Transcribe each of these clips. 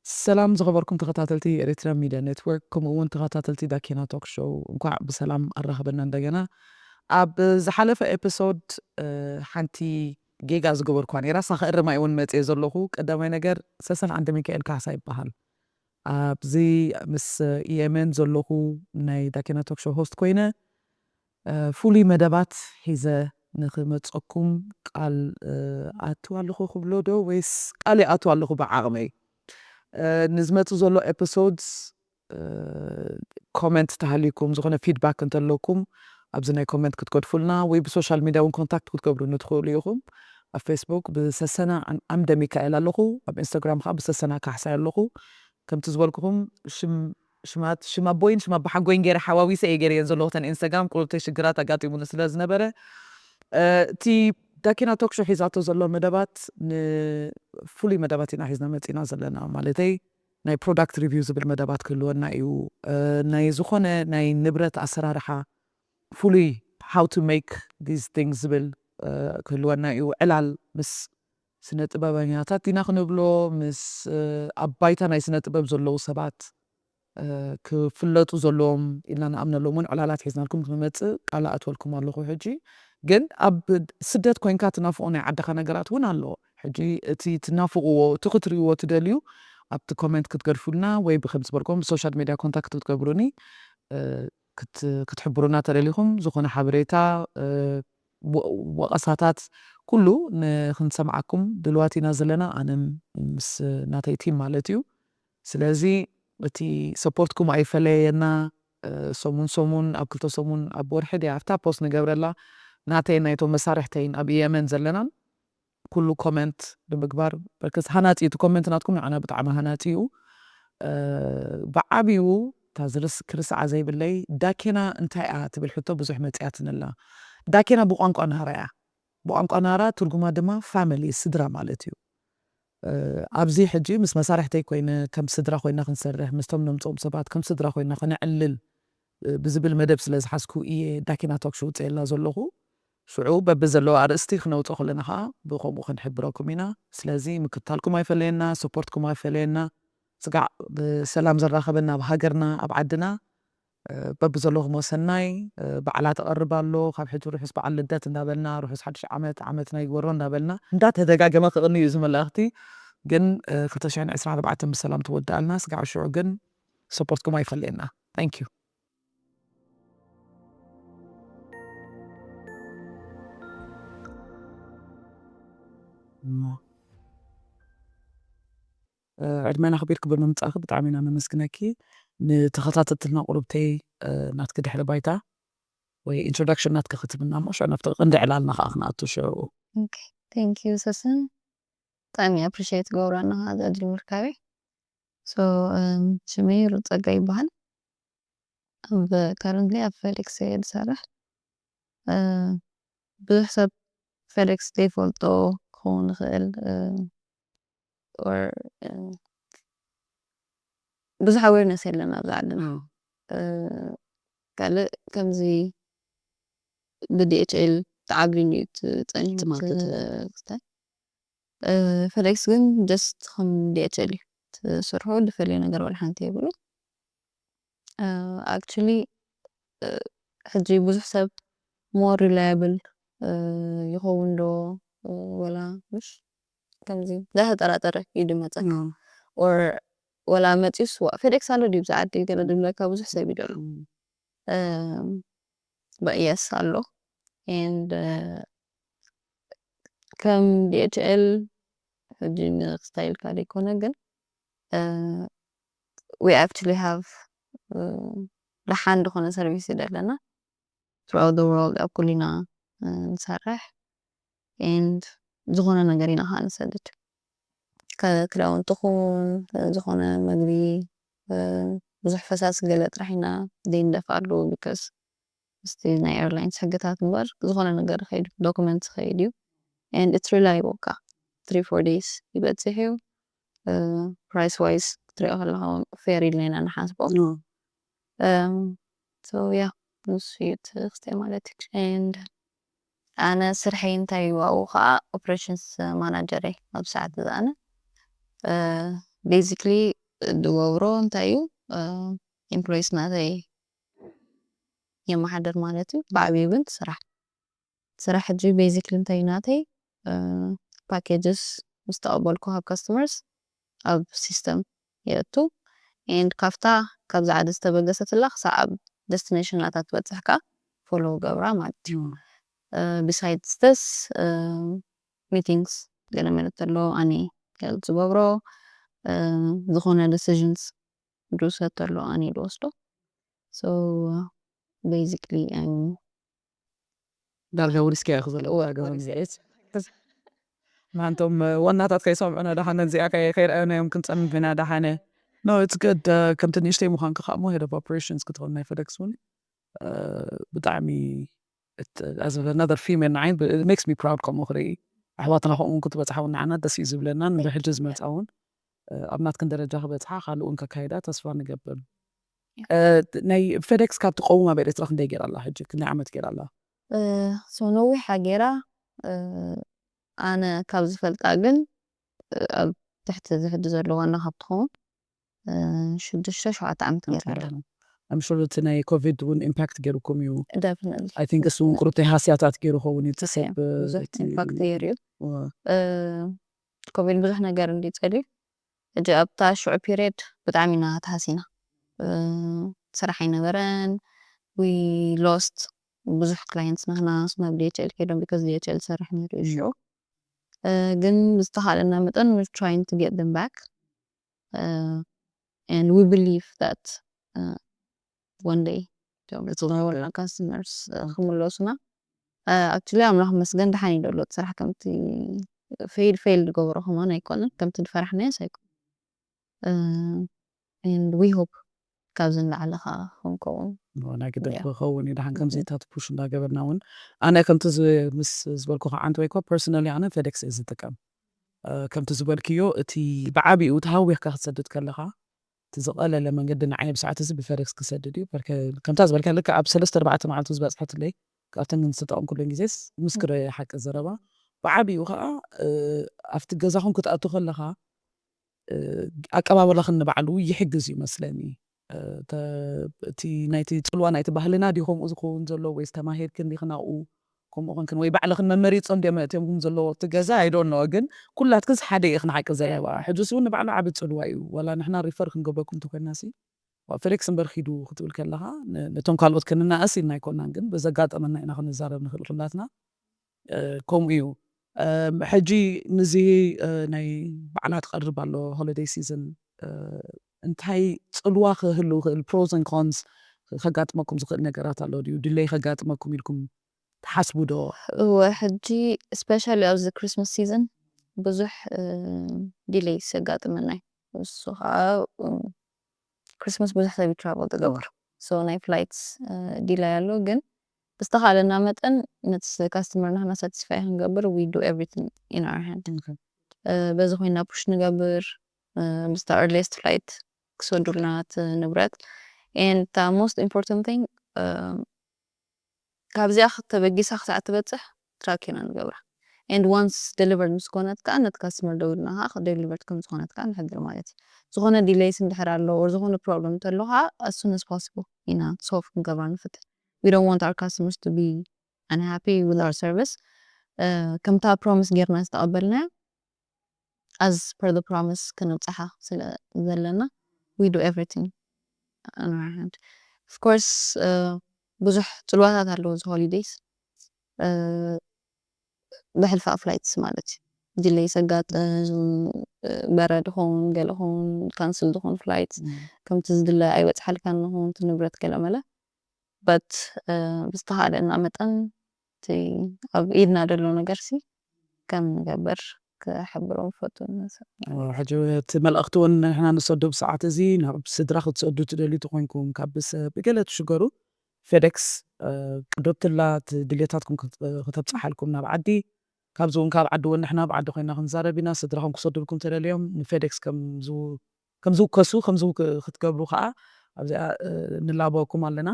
ሰላም ዝኸበርኩም ተኸታተልቲ ኤሪትራ ሚድያ ኔትወርክ፣ ከምኡ እውን ተኸታተልቲ ዳኪና ቶክ ሾው፣ እንኳዕ ብሰላም ኣራኸበና እንደገና። ኣብ ዝሓለፈ ኤፒሶድ፣ እ፣ ሓንቲ ጌጋ ዝገበርኳ ነይራ፣ እሳ ከእርማ እውን መፅየ ዘለኹ። ቀዳማይ ነገር፣ ሰሰን ዓንደ ሚካኤል ካሕሳ ይበሃል። ኣብዚ ምስ ኢኤምኤን ዘለኹ ናይ ዳኪና ቶክ ሾው ሆስት ኮይነ፣ እ፣ ፍሉይ መደባት ሒዘ ንኽመፀኩም ቃል፣ እ፣ ኣትው ኣለኹ ክብሎ ዶ ወይስ ቃል ይኣትው ኣለኹ ብዓቕመይ? እ፣ ንዝመጽእ ዘሎ ኤፒሶድስ፣ እ፣ ኮመንት ተሃልዩኩም፣ ዝኾነ ፊድባክ እንተለኩም፣ ኣብዚ ናይ ኮመንት ክትገድፉልና ወይ ብሶሻል ሚድያ እውን ኮንታክት ክትገብሩኒ ትኽእሉ ኢኹም። ኣብ ፌስቡክ ብሰሰና ዓን-፣ ዓምደ ሚካኤል ኣለኹ። ኣብ ኢንስታግራም ከዓ ብሰሰና ካሕሳይ ኣለኹ። ከምቲ ዝበልኩኹም ሽም፣ ሽማት፣ ሽም ኣቦይን ሽም ኣቦሓጎይን ገይረ ሓዋዊሰ እየ ገይረየን ዘለኹ። እተን ኢንስታግራም ቁሩብተይ ሽግራት ኣጋጢሙኒ ስለ ዝነበረ፣ እ፣ እቲ ዳኪና ቶክ ሾው ሒዛቶ ዘሎ መደባት ንፍሉይ መደባት ኢና ሒዝና መጺና ዘለና። ማለተይ ናይ ፕሮዳክት ሪቪው ዝብል መደባት ክህልወና እዩ። እ፣ ናይ ዝኾነ ናይ ንብረት ኣሰራርሓ ፍሉይ how to make these things ዝብል፣ እ፣ ክህልወና እዩ። ዕላል ምስ ስነ ጥበበኛታት ዲና ክንብሎ፣ ምስ፣ እ፣ ኣብ ባይታ ናይ ስነ ጥበብ ዘለዉ ሰባት፣ እ፣ ክፍለጡ ዘለዎም ኢልና ንኣምነሎም እውን ዕላላት ሒዝናልኩም ክንመጽእ ቃል ኣእትወልኩም ኣለኹ። ሕጂ ግን ኣብ ስደት ኮይንካ ትናፍቆ ናይ ዓድኻ ነገራት እውን ኣሎ። ሕጂ እቲ ትናፍቅዎ፣ እቲ ክትርእይዎ ትደልዩ፣ ኣብቲ ኮመንት ክትገድፉልና ወይ ብከም ዝበልኩም ብሶሻል ሚድያ ኮንታክት ክትገብሩኒ፣ እ፣ ክት-፣ ክትሕብሩና ተደሊኹም፣ ዝኾነ ሓበሬታ፣ እ፣ ወ-፣ ወቐሳታት ኩሉ ንኽንሰምዓኩም ድልዋት ኢና ዘለና፣ ኣነም ምስ ናተይ ቲም ማለት እዩ። ስለዚ እቲ ሰፖርትኩም ኣይፈለየና። እ፣ ሰሙን ሰሙን፣ ኣብ ክልተ ሰሙን፣ ኣብ ወርሒ ድያ ኣብታ ፖስት ንገብረላ ናተይን ናይቶም መሳርሕተይን ኣብ ኢየመን ዘለናን ኩሉ ኮመንት ብምግባር፣ በርከስ ሃናጺ እዩ። እቲ ኮመንት ናትኩም ንዓና ብጣዕሚ ሃናጺ እዩ። እ፣ ብዓብዩ እታ ዝርስ-፣ ክርስዓ ዘይብለይ ዳኬና እንታይ እያ ትብል ሕቶ ብዙሕ መጺኣትንላ። ዳኬና ብቋንቋ ናራ እያ። ብቋንቋ ናራ ትርጉማ ድማ ፋሚሊ፣ ስድራ ማለት እዩ። እ፣ ኣብዚ ሕጂ ምስ መሳርሕተይ ኮይነ ከም ስድራ ኮይና ክንሰርሕ፣ ምስቶም ነምጽኦም ሰባት ከም ስድራ ኮይና ከነዕልል፣ እ፣ ብዝብል መደብ ስለ ዝሓዝኩ እየ ዳኪና ቶክ ሾው ውፅኤላ ዘለኹ። ሽዑ በብዘለዎ ኣርእስቲ ክነውፅኦ ከለና ከዓ ብኸምኡ ክንሕብረኩም ኢና። ስለዚ ምክትታልኩም ኣይፈለየና፣ ሰፖርትኩም ኣይፈለየና። ስጋዕ ብሰላም ዘራኸበና ኣብ ሃገርና፣ ኣብ ዓድና፣ እ፣ በብዘለኹሞ ሰናይ፣ እ፣ በዓላት ይቐርብ ኣሎ። ካብ ሕጂ ርሑስ በዓል ልደት እንዳበልና፣ ርሑስ ሓድሽ ዓመት፣ ዓመትና ይግበሮ እንዳበልና፣ እንዳተደጋገመ ክቕኒ እዩ እዚ መልእኽቲ። ግን፣ እ፣ ክልተ ሽሕን ዕስራን ኣርባዕተን ብሰላም ትወድኣልና። ስጋዕ ሽዑ ግን ሰፖርትኩም ኣይፈለየና። Thank you። እ፣ ዕድመን ኣኽቢርኪ ብምምጻእኪ ብጣዕሚ ኢና ነመስግነኪ። ንተኸታተልትና ቁሩብተይ፣ እ፣ ናትኪ ድሕሪ ባይታ ወይ ኢንትሮዳክሽን ናትኪ ክትብልና እሞ፣ ሽዑ ናብቲ ቀንዲ ዕላልና ከኣ ክንኣቱ ሽዑ። ኦኬ፣ thank you ሰሰን። ብጣዕሚ ኣፕሪሺየት ገብሮ ኣለኻ እዚ ዕድል ምርካበይ። ሶ፣ እም፣ ሽመይ ሩት ጸጋይ ይበሃል። ኣብ፣ ከረንትሊ ኣብ ፌዴክስ እየ ዝሰርሕ። እ፣ ብዙሕ ሰብ ፌዴክስ ዘይፈልጦ ክኸውን ይኽእል፣ እ፣ ኦር፣ እ፣ ብዙሕ ኣዌርነስ የለን ኣብዚ ዓድና። እ፣ ካልእ ከምዚ ብዲኤችኤል ተዓብሊሉ እዩ እቲ ጸኒሑ እቲ ማርኬት። እቲ ክስታይ። እ፣ ፌዴክስ ግን ጀስት ከም ዲኤችኤል እዩ። እቲ ስርሑ ዝፈልዮ ነገር ወላ ሓንቲ የብሉን። እ፣ ኣክቹሊ፣ እ፣ ሕጂ ብዙሕ ሰብ ሞር ሪላያብል፣ እ፣ ይኸውን ዶ፣ እ፣ ወላ ምሽ ከምዚ እንዳተጠራጠረ እዩ ዝመጸካ። ኖ። ኦር ወላ መጺኡስ፣ "ዋ፣ ፌዴክስ ኣሎ ድዩ ብዛ ዓዲ?" ገለ ዝብለካ ብዙሕ ሰብ እዩ ዘሎ። እም። እም፣ but የስ ኣሎ። ኤንድ፣ እ፣ ከም ዲኤችኤል ሕጂ ንክስታይልካ ዘይኮነ ግን፣ እ፣ we actually have፣ እ፣ ደሓን ዝኾነ ሰርቪስ እዩ ዘለና። Throughout the world ኣብ ኩሊና፣ እ፣ ንሰርሕ። ኤንድ ዝኾነ ነገር ኢና ከዓ ንሰድድ። ከ-፣ ክዳውንቲ ኹን፣ እ፣ ዝኾነ መግቢ፣ እ፣ ብዙሕ ፈሳሲ ገለ ጥራሕ ኢና ዘይንደፍኣሉ፣ ቢካዝ ምስቲ ናይ ኤርላይንስ ሕግታት እምበር ዝኾነ ነገር ይኸይድ፣ ዶክመንት ይኸይድ እዩ። And it's reliable፣ ካ three four days ይበጽሕ እዩ። እ፣ ፕራይስ ዋይዝ ክትሪኦ ከለኻ ፌር ኢልና ኢና ንሓስቦ። ኖ። እም፣ ሶ ያ፣ ንሱ እዩ እቲ ክስታይ ማለት እዩ። And ኣነ ስርሐይ እንታይ እዩ ኣብኡ ከዓ operations manager እየ ኣብዚ ሰዓት እዚ ኣነ basically ዝገብሮ እንታይ እዩ employees ናተይ የመሓደር ማለት እዩ ብዓብዩ ግን ስራሕ ስራሕ ሕጂ basically እንታይ እዩ ናተይ packages ምስ ተቐበልኩ ካብ customers ኣብ system የእቱ and ካብታ ካብዛ ዓዲ ዝተበገሰትላ ክሳብ ኣብ destination ናታ ትበፅሕ ከዓ follow ገብራ ማለት እዩ besides this meetings ገለ መለ ተሎ ኣነ ዝገብሮ ዝኾነ decisions ድውሰድ ተሎ ኣነ ዝወስዶ so basically I'm ዳርጋ ወሪስካያ ክዘለዎ ገበን ዚዒት ማንቶም ዋናታት ከይሰምዑና ደሓነ እዚኣ ከይረኣዩና እዮም ክንፀምም ኢና ደሓነ no it's good ከምቲ ንእሽተይ ምዃንካ ከዓ ሞ head of operations ክትኾን ናይ FedEx እውን ብጣዕሚ as another female ንዓይ makes me proud ከምኡ ክርኢ ኣሕዋትና ከምኡ ክትበፅሓ እውን ንዓና ደስ እዩ ዝብለና ንሕጂ ዝመፃ እውን ኣብ ናትክን ደረጃ ክበፅሓ ካልእ እውን ከካይዳ ተስፋ ንገብር ናይ FedEx ካብ ትቀውም ኣብ ኤርትራ ክንደይ ገይራ ኣላ ሕጂ ክንደይ ዓመት ገይራ ኣላ so ነዊሓ ገይራ ኣነ ካብ ዝፈልጣ ግን ኣብ ትሕቲ ዝሕዲ ዘሎ ዋና ካብ ትኸውን ሽዱሽተ ሸውዓተ ዓመት ገይራ ኣላ I'm sure እቲ ናይ ኮቪድ እውን impact ገይሩኩም እዩ definitely I think እሱ እውን ቁሩብተይ ሃስያታት ገይሩ ኸውን እዩ እቲ ሰብ ብዙሕ impact ገይሩ እዩ ኮቪድ ብዙሕ ነገር እንዲ ፀልዩ ሕጂ ኣብታ ሽዑ period ብጣዕሚ ኢና ተሃሲና ስራሕ ኣይነበረን we lost ብዙሕ clients ናህና ናብ DHL ከይዶም because DHL ዝሰርሕ ነይሩ እዩ ሽዑ ግን ብዝተኻለና መጠን we're trying to get them back and we believe that one day እቶም ዝነበሩና customers ክምለሱና actually ኣምላኽ መስገን ደሓን እዩ ዘሎ እቲ ስራሕ ከምቲ fail fail ዝገብሮ ከማን ኣይኮነን ከምቲ ዝፈራሕናዮስ ኣይኮነን and we hope ካብዚ ንላዕሊ ከዓ ክንከውን ናይ ግድን ክኸውን እዩ ደሓን ከምዚታት push እንዳገበርና እውን ኣነ ከምቲ ምስ ዝበልኩ ከዓ ዓንተ ወይ ኮ personally ኣነ FedEx እየ ዝጥቀም ከምቲ ዝበልክዮ እቲ ብዓቢኡ ተሃዊኽካ ክትሰድድ ከለኻ እቲ ዝቐለለ መንገዲ ንዓይ ብሰዓት እዚ ብ FedEx ክሰድድ እዩ ከምታ ዝበልካ ልክዕ ኣብ ሰለስተ ኣርባዕተ መዓልቱ ዝበፅሐትለይ ካብተን ዝተጠቐምኩለን ግዜስ ምስ ክደ ሓቂ ዘረባ ብዓቢኡ ከዓ ኣብቲ ገዛኹም ክትኣቱ ከለኻ ኣቀባበላኽን ንባዕሉ ይሕግዝ እዩ መስለኒ እቲ ናይቲ ፅልዋ ናይቲ ባህልና ድዩ ከምኡ ዝኸውን ዘሎ ወይስ ተማሂርክን ዲኽን ኣብኡ ከምኡ ኮንክን ወይ ባዕልኽን መመሪፆም ድዮም ኣእትዮምኩም ዘለዎ እቲ ገዛ I don't know ግን ኩላትክንስ ሓደ ኢኽን ሓቂ ዘረባ ሕጅስ እውን ንባዕሉ ዓቢ ፅልዋ እዩ ዋላ ንሕና refer ክንገብረኩም እንተኮይናሲ FedEx እምበር ኺዱ ክትብል ከለኻ ነቶም ካልኦት ክንናእስ ኢልና ኣይኮናን ግን ብዘጋጠመና ኢና ክንዛረብ ንኽእል ኩላትና ከምኡ እዩ ሕጂ ንዚ ናይ በዓላት ቀርብ ኣሎ holiday season እንታይ ፅልዋ ክህሉ ክእል pros and cons ከጋጥመኩም ዝኽእል ነገራት ኣሎ ድዩ ድለይ ከጋጥመኩም ኢልኩም ትሓስቡ ዶ እወ ሕጂ especially ኣብዚ Christmas season ብዙሕ delays የጋጥመና እዩ እሱ ከዓ Christmas ብዙሕ ሰብ travel ዝገብር so ናይ flights delay ኣሎ ግን ብዝተኻለና መጠን ነቲ customer ናህና satisfy ክንገብር we do everything in our hand በዚ ኮይና push ንገብር ምስታ earliest flight ክሰዱልና እቲ ንብረት and the most important thing ካብዚኣ ተበጊሳ ክሳዕ ትበፅሕ track ኢና ንገብራ and once delivered ምስ ኮነት ከዓ ነቲ customer ደውልና ከዓ delivered ከም ዝኾነት ከዓ ንሕብር ማለት እዩ ዝኾነ delays እንድሕር ኣሎ or ዝኾነ problem እንተሎ ከዓ as soon as possible ኢና solve ክንገብራ ንፍትን we don't want our customers to be unhappy with our service ከምታ promise ጌርና ዝተቐበልናዮ as per the promise ክንብፅሓ ስለ ዘለና we do everything on our hand of course ብዙሕ ፅልዋታት ኣለዎ እዚ holidays ብሕልፊ flights ማለት እዩ delay ዘጋጥም በረድ ኸውን ገለ ኸውን cancel ዝኾን flight ከምቲ ዝድለ ኣይበፅሓልካን ንኸውን እቲ ንብረት ገለ መለ but ብዝተኻለና መጠን እቲ ኣብ ኢድና ዘሎ ነገር ሲ ከም ንገብር ክሕብሮም ፈቱ ሕጂ እቲ መልእኽቲ እውን ንሕና ንሰዱ ብሰዓት እዚ ናብ ስድራ ክትሰዱ ትደልዩ ተኮይንኩም ካብ ሰብ ገለ ትሽገሩ FedEx ቅዶብትላ ድልየታትኩም ክተብፅሓልኩም ናብ ዓዲ ካብዚ እውን ካብ ዓዲ እውን ንሕና ብዓዲ ኮይና ክንዛረብ ኢና ስድራኹም ክሰዱልኩም ተደልዮም ን FedEx ከም ዝውከሱ ከም ክትገብሩ ከዓ ኣብዚኣ ንላበወኩም ኣለና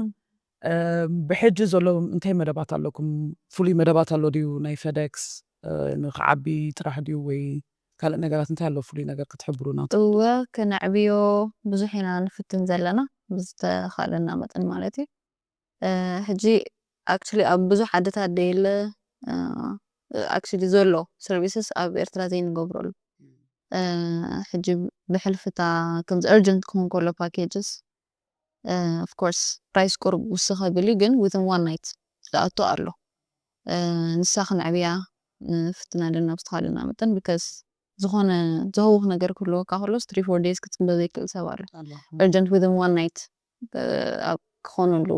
ብሕጂ ዘሎ እንታይ መደባት ኣለኩም? ፍሉይ መደባት ኣሎ ድዩ? ናይ ፌደክስ ንክዓቢ ጥራሕ ድዩ ወይ ካልእ ነገራት እንታይ ኣሎ ፍሉይ ነገር ክትሕብሩና? እወ፣ ክነዕብዮ ብዙሕ ኢና ንፍትን ዘለና፣ ብዝተኻለና መጠን ማለት እዩ። ሕጂ actually ኣብ ብዙሕ ዓድታት ደየለ actually ዘሎ services ኣብ ኤርትራ ዘይንገብረሉ። ሕጂ ብሕልፍታ ከምዚ urgent ክኾን ከሎ packages of course price ቁሩብ ውስኽ ከብል እዩ፣ ግን within one night ዝኣቱ ኣሎ። ንሳ ክንዕብያ ንፍትን ኣለና ብዝተኻለና መጠን፣ because ዝኾነ ዘህውኽ ነገር ክህልወካ ከሎስ three four days ክትጽበ ዘይክእል ሰብ ኣሎ። Urgent within one night ክኾነሉ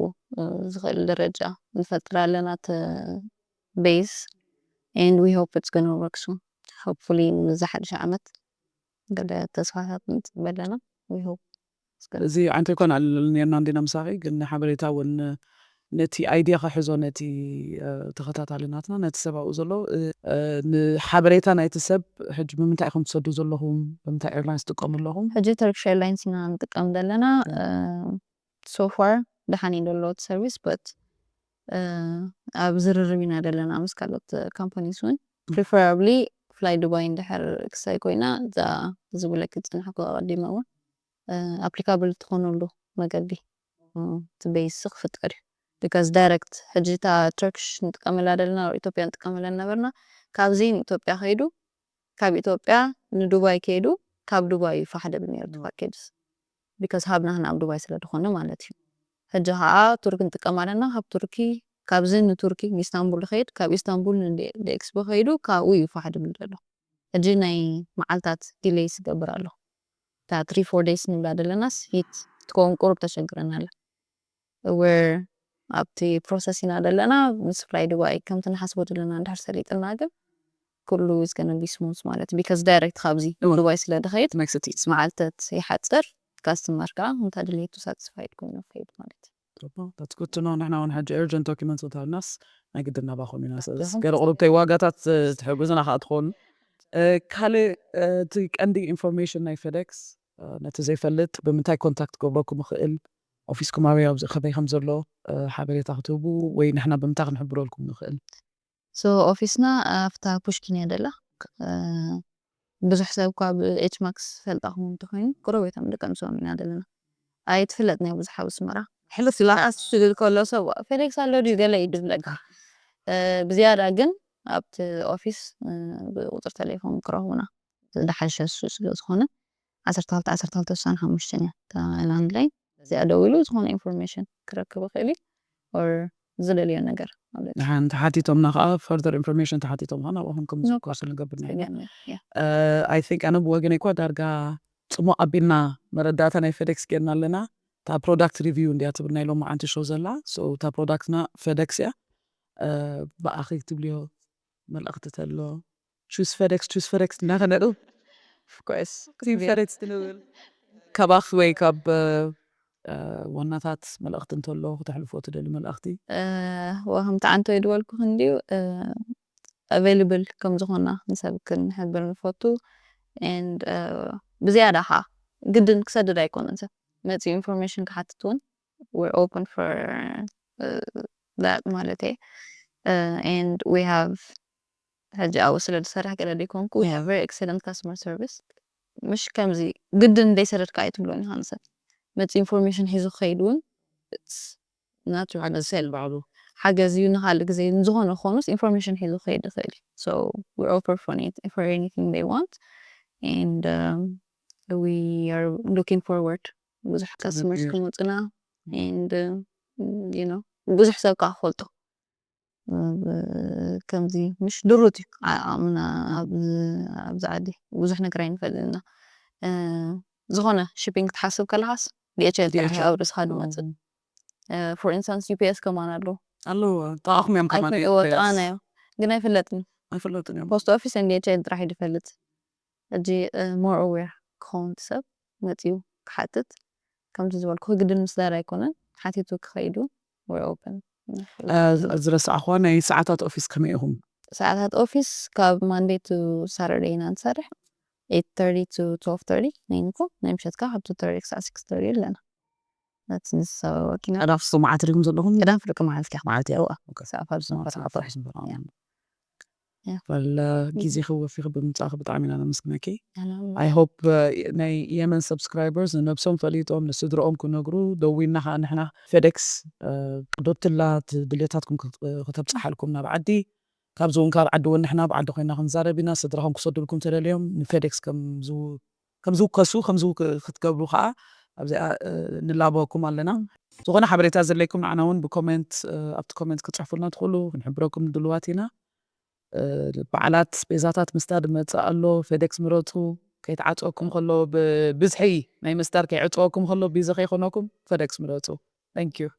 ዝኽእል ደረጃ ንፈጥር ኣለና እቲ base and we hope it's gonna work soon. Hopefully ንዚ ሓድሽ ዓመት ገለ ተስፋታት ንጽበ ኣለና። We hope እዚ ዓንተ ይኮን ኣለል ነርና እንዲና ምሳኺ፣ ግን ሓበሬታ እውን ነቲ idea ክሕዞ ነቲ ተኸታታሊ ናትና ነቲ ሰብ ኣብኡ ዘሎ ንሓበሬታ ናይቲ ሰብ ሕጂ ብምንታይ ኢኹም ትሰዱ ዘለኹም፣ ብምንታይ airlines ትጥቀሙ ኣለኹም? ሕጂ Turkish Airlines ኢና ንጥቀም ዘለና። So far ደሓን እዩ ዘሎ እቲ service, but ኣብ ዝርርብ ኢና ዘለና ምስ ካልኦት companies እውን። Preferably fly Dubai እንድሕር ክሳይ ኮይና እዛ ዝብለኪ ዝፅናሕኩ ኣቐዲመ እውን applicable ትኾነሉ መገዲ እቲ base ክፍጠር እዩ። Because direct ሕጂ እታ Turkish ንጥቀመላ ዘለና ኢትዮጵያ ንጥቀመላ ነበርና፣ ካብዚ ንኢትዮጵያ ከይዱ ካብ ኢትዮጵያ ንዱባይ ከይዱ ካብ ዱባይ እዩ ፋሕ ደብል ነይሩ እቲ packages፣ because hub ናህና ኣብ ዱባይ ስለ ዝኾነ ማለት እዩ። ሕጂ ከዓ ቱርኪ ንጥቀም ኣለና። ካብ ቱርኪ ካብዚ ንቱርኪ ንኢስታንቡል ከይድ፣ ካብ ኢስታንቡል ንኤክስፖ ከይዱ ካብኡ እዩ ፋሕ ደብል ዘሎ። ሕጂ ናይ መዓልታት delay ይገብር ኣሎ። እታ three four days ንብላ ዘለናስ hit ትከውን ቁሩብ ተሸግረና ኣላ። We're ኣብቲ process ኢና ዘለና። ምስ fly Dubai ከምቲ ንሓስቦ ዘለና እንድሕር ሰሊጥና ግን ኩሉ is gonna be smooth ማለት፣ because direct ካብዚ ዱባይ ስለ ድኸይድ መዓልታት ይሓፅር፣ customer ከዓ እንታ ድሌቱ satisfied ኮይኑ ይኸይድ ማለት እዩ። That's good to know። ንሕና እውን ሕጂ urgent documents እንተልናስ ናይ ግድን ናባኹም ኢና። ስለዚ ገለ ቁሩብተይ ዋጋታት ትሕግዙና ከዓ ትኾኑ። ካልእ እቲ ቀንዲ information ናይ ፌደክስ ነቲ ዘይፈልጥ ብምንታይ contact ክገብረኩም ይኽእል? ኦፊስኩም ኣበይ ኣብዚ ከበይ ከም ዘሎ ሓበሬታ ክትህቡ ወይ ንሕና ብምንታይ ክንሕብረልኩም ንኽእል? So ኦፊስና ኣብታ ፑሽኪን እያ ደላ። ብዙሕ ሰብ እኳ ብ ኤች ማክስ ፈልጣኹም እንተኾይኑ ቅሩብ እቶም ደቂ ኣንስዮም ኢና ዘለና። ኣይትፍለጥን እያ ብዙሕ ኣብ ኣስመራ። ሕልፍ ኢላ ክትስልል ከሎ ሰብ ፌሌክስ ኣሎ ድዩ ገለ እዩ ዝብለካ። ብዝያዳ ግን ኣብቲ ኦፊስ ብቁፅሪ ቴሌፎን ክረኽቡና ዝሓሸ እሱ ስለ ዝኾነ ዓሰርተ ክልተ ዓሰርተ ክልተ ስሳን ሓሙሽተን እያ እታ ላንድላይን። እዚኣ ደዊሉ ዝኾነ information ክረክብ ይኽእል እዩ or ዝደልዮ ነገር ማለት እዩ። ንሓንቲ ሓቲቶምና ከዓ further information ተሓቲቶም ከዓ ናብኦም ከም ዝኮርስ ንገብር ነርና። I think ኣነ ብወገነይ እኳ ዳርጋ ፅሙቕ ኣቢልና መረዳእታ ናይ ፌደክስ ጌርና ኣለና። እታ product review እንድያ ትብል ናይ ሎማዓንቲ ሾው ዘላ። So እታ product ና ፌደክስ እያ። ብኣኺ ትብልዮ መልእኽቲ ተሎ? Choose ፌደክስ፣ choose ፌደክስ እናተነዱ Of course team ፌደክስ ትንብል። ካባኺ ወይ ካብ ዋናታት መልእኽቲ እንተሎ ክተሕልፎ ትደሊ መልእኽቲ? ወ ከምቲ ዓንቶ ይድበልኩ ክንድዩ available ከም ዝኾና ንሰብ ክንሕብር ንፈቱ። And ብዝያዳ ከዓ ግድን ክሰድድ ኣይኮነን ሰብ መፂኡ information ክሓትት እውን we're open for that ማለት እየ። And we have ሕጂ ኣብኡ ስለ ዝሰርሕ ገለ ዘይኮንኩ we have very excellent customer service። ምሽ ከምዚ ግድን ዘይሰደድካ ኣይትብሎን ኢኻ ንሰብ መፂ information ሒዙ ክኸይድ እውን ናቱ ሓገዝ ሰል ባዕሉ ሓገዝ እዩ። ንካልእ ግዜ ንዝኾነ ክኾኑስ information ሒዙ ክኸይድ ይኽእል እዩ። So we're open for it for anything they want and um, we are looking forward ብዙሕ customers ክመፁና and you know ብዙሕ ሰብ ከዓ ክፈልጦ ከምዚ ምሽ ድሩት እዩ ዓቕምና ኣብዚ ዓዲ ብዙሕ ነገር ኣይንፈልጥና። ዝኾነ shipping ክትሓስብ ከለኻስ ዲኤችኤል ጥራሕ ኣብ ርእስኻ ዝመፅእ። For instance ዩፒኤስ ከማን ኣለዉ ኣለዎ። ጠቓኹም እዮም ከማን ወጣና እዮም ግን ኣይፍለጥን። ኣይፍለጥን እዮም። ፖስት ኦፊስ ዲኤችኤል ጥራሕ እዩ ዝፈልጥ። ሕጂ more aware ክኸውን ሰብ መፂኡ ክሓትት ከምቲ ዝበልኩ ግድን ምስ ዳር ኣይኮነን ሓቲቱ ክኸይዱ we're open። ዝረሳዕኹዋ ናይ ሰዓታት ኦፊስ ከመይ ኢኹም? ሰዓታት ኦፊስ ካብ Monday to Saturday ኢና ንሰርሕ eight thirty to twelve thirty ናይ ንግሆ ናይ ምሸት ከዓ ካብ two thirty ክሳዕ six thirty ኣለና። ነቲ ንዝሰበበ ወኪና ቀዳም ፍጹም መዓልቲ ዲኹም ዘለኹም? ቀዳም ፍርቂ መዓልቲ እያ መዓልቲ እያ። እዋ ኦኬ። ሰዓት ኣብ ዝነበረ ሰዓት ኣብ ዝነበረ። ያ። በል ጊዜኺ ወፊኺ ብምምጻእኺ ብጣዕሚ ኢና ነመስግነኪ። I hope ናይ የመን subscribers ንነብሶም ፈሊጦም ንስድርኦም ክነግሩ ደዊና ከዓ ንሕና FedEx ዶትላ ድልየታትኩም ከተብፅሓልኩም ናብ ዓዲ ካብዚ እውን ካብ ዓዲ እውን ንሕና ብዓዲ ኮይና ክንዛረብ ኢና። ስድራኹም ክሰዱልኩም ተደልዮም ንፌዴክስ ከም ዝውከሱ ከም ክትገብሩ ከዓ ኣብዚኣ ንላበወኩም ኣለና። ዝኾነ ሓበሬታ ዘለይኩም ንዓና እውን ብኮሜንት ኣብቲ ኮሜንት ክፅሕፉልና ትኽእሉ። ክንሕብረኩም ድልዋት ኢና። በዓላት ስፔዛታት ምስታ ድመፅእ ኣሎ። ፌዴክስ ምረፁ። ከይተዓፀወኩም ከሎ ብብዝሒ ናይ ምስዳር ከይዕፀወኩም ከሎ ቢዚ ከይኮነኩም ፌዴክስ ምረፁ። Thank you።